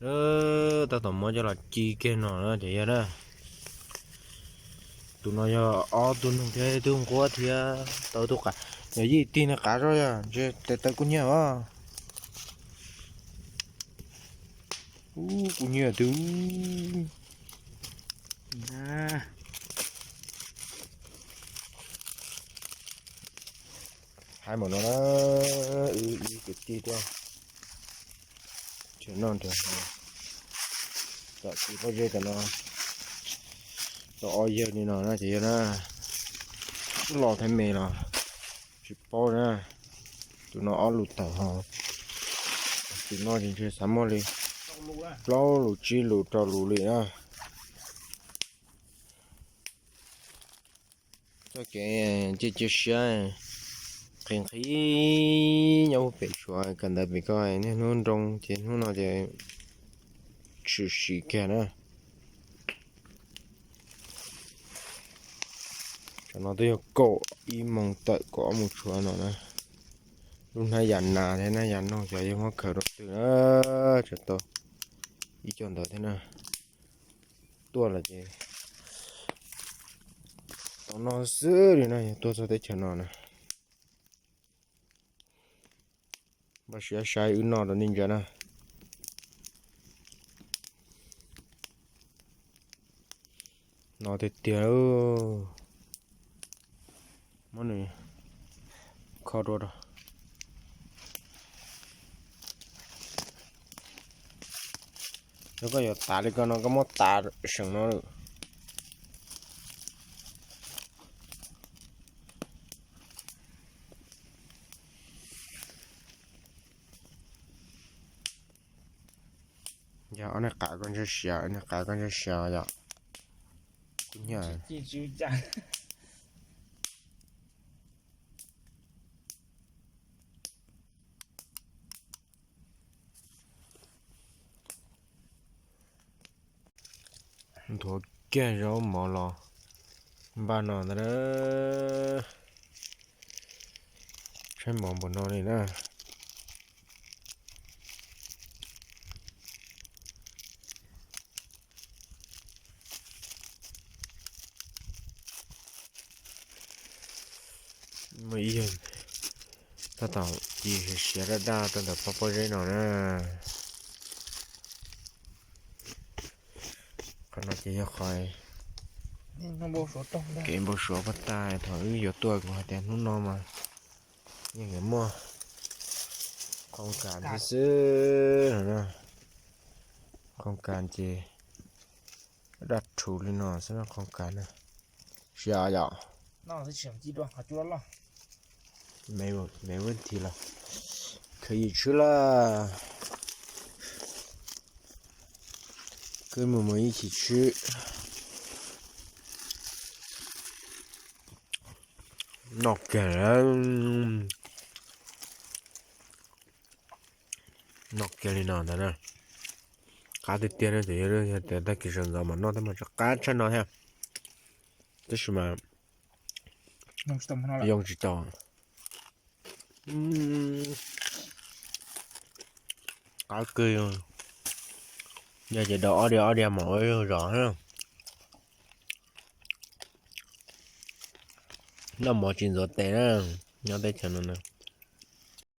Tab tom muab coj los ci kiag no na cov yawg na. Tus no yog ob tug noog thiab ib tug nquab thiab tau tus qav. Yog yij tig no qav zoj yog ntshe tes taw kuj nyiaj os. Ub, kuj nyiaj twb. Hais mas no na, wb kwv tij tuaj nrhiav noj nrhiav haus tom txiv pob zeb tom no, tau ob yawg li no na ces yog na, los thiab me los tsis paub na. Tus no ob lus tawm ho, tus no ces ntshe xav muaj li plaub lus tsib lus rau lus li na. Txoj kev cia cia siab nqhis nqhis nyob puag pem Suav kawm ntawv pem ko, niaj hnub nroo ces hnub no ces tshwm sim kiag na. Tsam no twb yog kaum ib moos tawm kaum ob moos tshuav no na. Lub hnab yam nas thiab hnab yam noog xyov yog muab khaws rau twg na, tsam tau ib co ntawd thiab na. Tuaj lawm ces tau noj xwb li na, yog tuaj txog teb chaws no na. Npaj siab saib wb noj rau nej ntsia na. No tiag tiag, muab nws kho dua rau. Yog koj yuav tav li ko no koj muab tav seem no lawm. Yog ob niag qav koj ntsej siav, ob niag qav koj ntsej siav yom. Kuj nyiam. Nthuav kiag zaub mov los npaj no ntag na. Tshaib mov npaum no li na. Muaj ib yawg tab tom ci siav daj daj rau ntawm pob pob zeb no na. Qhov no ces yog qhov kev npau suav pag tag thaum wb yuav tuaj, kuv hais tias hnub no mas yeej yuav muaj qhoo kas xwb xwb no na. Qhoo kas ces daj rhuv li no xwb qhoo kas na. Siav yom. Khaws yim tshwb lawm. Khaws mus mus ib chim tshwb. Noj kiag, noj kiag li no ntag na. Qab tiag tiag na, yog tias tag kis sawv ntxov mas noj thiab mas qab tshaj no thiab. Tab sis mas yoo tsis tau. Qab kawg, yog ces daus ob diav ob diav mas ua zog zog. Noj mov tsis ntxuav tes na, nyob teb chaws no na.